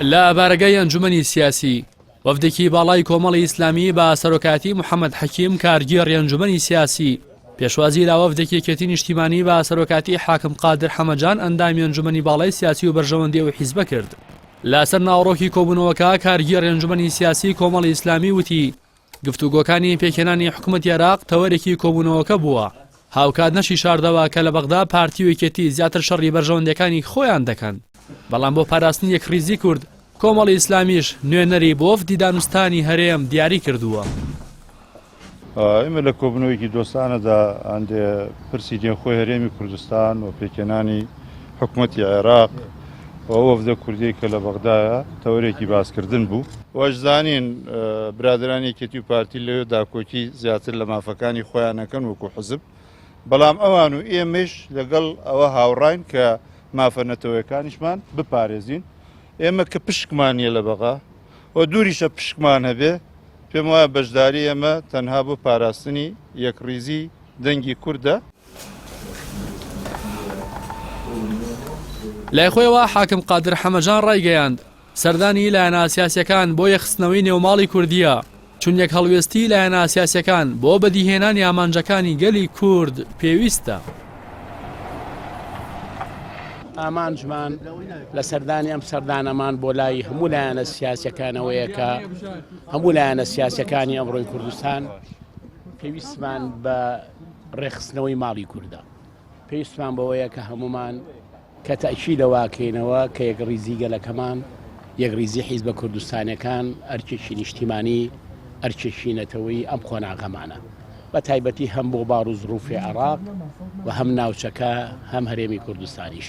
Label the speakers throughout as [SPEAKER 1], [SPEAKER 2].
[SPEAKER 1] لە بارەگای ئەنجومەنی سیاسی، وەفدێکی باڵای کۆمەڵی ئیسلامی بە سەرۆکایەتی محەمەد حەکیم کارگێڕی ئەنجومەنی سیاسی، پێشوازی لە وەفدێکی یەکێتی نیشتیمانی بە سەرۆکایەتی حاکم قادر حەمەجان ئەندامی ئەنجومەنی باڵای سیاسی و بەرژەوەندی ئەو حیزبە کرد. لەسەر ناوەڕۆکی کۆبوونەوەکە کارگێڕی ئەنجومەنی سیاسی کۆمەڵی ئیسلامی وتی، گفتوگۆکانی پێکهێنانی حکومەتی عێراق تەوەرێکی کۆبوونەوەکە بووە، هاوکات نەشیشاردەوە کە لە بەغدا پارتی و یەکێتی زیاتر شەڕی بەرژەوەندییەکانی خۆیان دەکەن، بەڵام بۆ پاراستنی یەکڕیزی کورد، کۆمەڵی ئیسلامیش نوێنەری بۆ وەفدی دانوستانی هەرێم دیاری کردووە.
[SPEAKER 2] ئێمە لە کۆبوونەوەیەکی دۆستانەدا هەندێ پرسی نێوخۆی هەرێمی کوردستان و پێکهێنانی حکومەتی عێراق و ئەو وەفدە کوردیەی کە لە بەغدایە تەوەرێکی باسکردن بوو. واشزانین برادەرانی یەکێتی و پارتی لەوێ داکۆکی زیاتر لە مافەکانی خۆیان ئەکەن وەکو حزب، بەڵام ئەوان و ئێمەیش لەگەڵ ئەوە هاوڕاین کە مافە نەتەوەیەکانیشمان بپارێزین. ئێمە کە پشکمان نییە لە بەغا و دووریشە پشکمان هەبێ، پێم وایە بەشداری ئێمە تەنها بۆ پاراستنی یەکڕیزی دەنگی کوردە.
[SPEAKER 1] لای خۆیەوە حاکم قادر حەمەجان ڕایگەیاند، سەردانی لایەنە سیاسیەکان بۆ یەکخستنەوەی نێوماڵی کوردییە، چون یەکهەڵوێستیی لایەنە سیاسیەکان بۆ بەدیهێنانی ئامانجەکانی گەلی کورد پێویستە.
[SPEAKER 3] ئامانجمان لە سەردانی ئەم سەردانەمان بۆ لای هەموو لایەنە سیاسیەکانەوەیە کە هەموو لایەنە سیاسیەکانی ئەمڕۆی کوردستان پێویستمان بە ڕێکخستنەوەی ماڵی کوردە. پێویستمان بەوەیە کە هەموومان کە تەئکید لەوە کەینەوە کە یەکڕیزی گەلەکەمان، یەکڕیزی حیزبە کوردستانیەکان ئەرکێکی نیشتیمانی، ئەرکێکی نەتەوەیی ئەم قۆناغەمانە. بە تایبەتی هەم بۆ بار و زڕوفی عێڕاق و هەم ناوچەکە هەم هەرێمی کوردستانیش.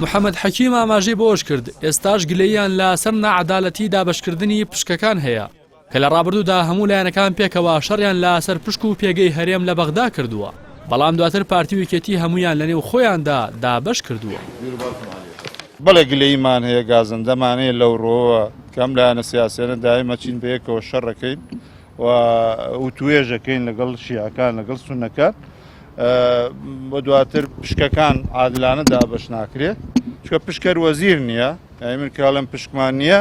[SPEAKER 1] محەمەد حەکیم ئاماژەی بەوەشکرد، ئێستاش گلەییان لەسەر ناعەدالەتی دابەشکردنی پشکەکان هەیە، کە لە ڕابردوودا هەموو لایەنەکان پێکەوە شەڕیان لە سەر پشک و پێگەی هەرێم لە بەغدا کردووە، بەڵام دواتر پارتی و یەکێتی هەموویان لەنێو خۆیاندا دابەش کردووە.
[SPEAKER 2] بەڵێ گلەییمان هەیە، گازەندەمان هەیە لەو ڕووەوە کە ئەم لایەنە سیاسیانە دایم ئەچین بەیەکەوە شەڕەکەین و وتوێژەکەین لەگەڵ شیعەکان لەگەڵ سوننەکان و دواتر پشکەکان عادلانە دابەش ناکرێت چونکە پشکەر وەزیر نییە یانی من کە ئەڵێم پشکمان نییە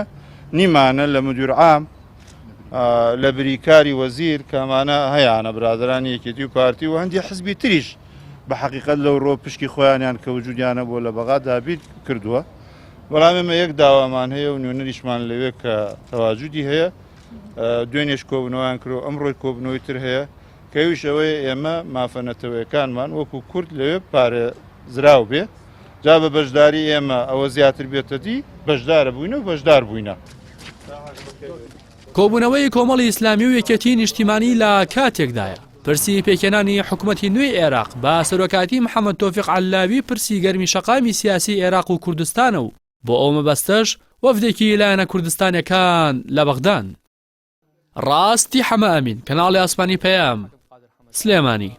[SPEAKER 2] نیمانە لە مدیر عام لە بریکاری وەزیر کامانە هەیانە برادرانی یەکێتی و پارتی و هەندی حزبی تریش بە حقیقت لەو ڕۆ پشکی خۆیانیان کە وجودیانە بۆ لە بەغا دابین کردووە بەڵام ئێمە یەک داوامان هەیە و نوێنەریشمان لەوێ کە تەواجودی هەیە دوێنێش کۆبنەوەیان کرد و ئەمڕۆی کۆبنەوەی تر هەیە کە ئەویش ئەوەیە ئێمە مافە نەتەوەیەکانمان وەکو کورد لەوێ پارێزراو بێ جا بە بەشداری ئێمە ئەوە زیاتر بێتە دی بەشدارە بووینە و بەشدار بووینە.
[SPEAKER 1] کۆبوونەوەی کۆمەڵی ئیسلامی و یەکێتیی نیشتیمانی لە کاتێکدایە، پرسی پێکهێنانی حکومەتی نوێی عێراق بە سەرۆکایەتی محەمەد تۆفیق عەللاوی پرسی گەرمی شەقامی سیاسی عێراق و کوردستانە و بۆ ئەو مەبەستەش وەفدێکی لایەنە کوردستانیەکان لە بەغدان. ڕاستی حەمە ئەمین، کەناڵی ئاسمانی پەیام، سلێمانی.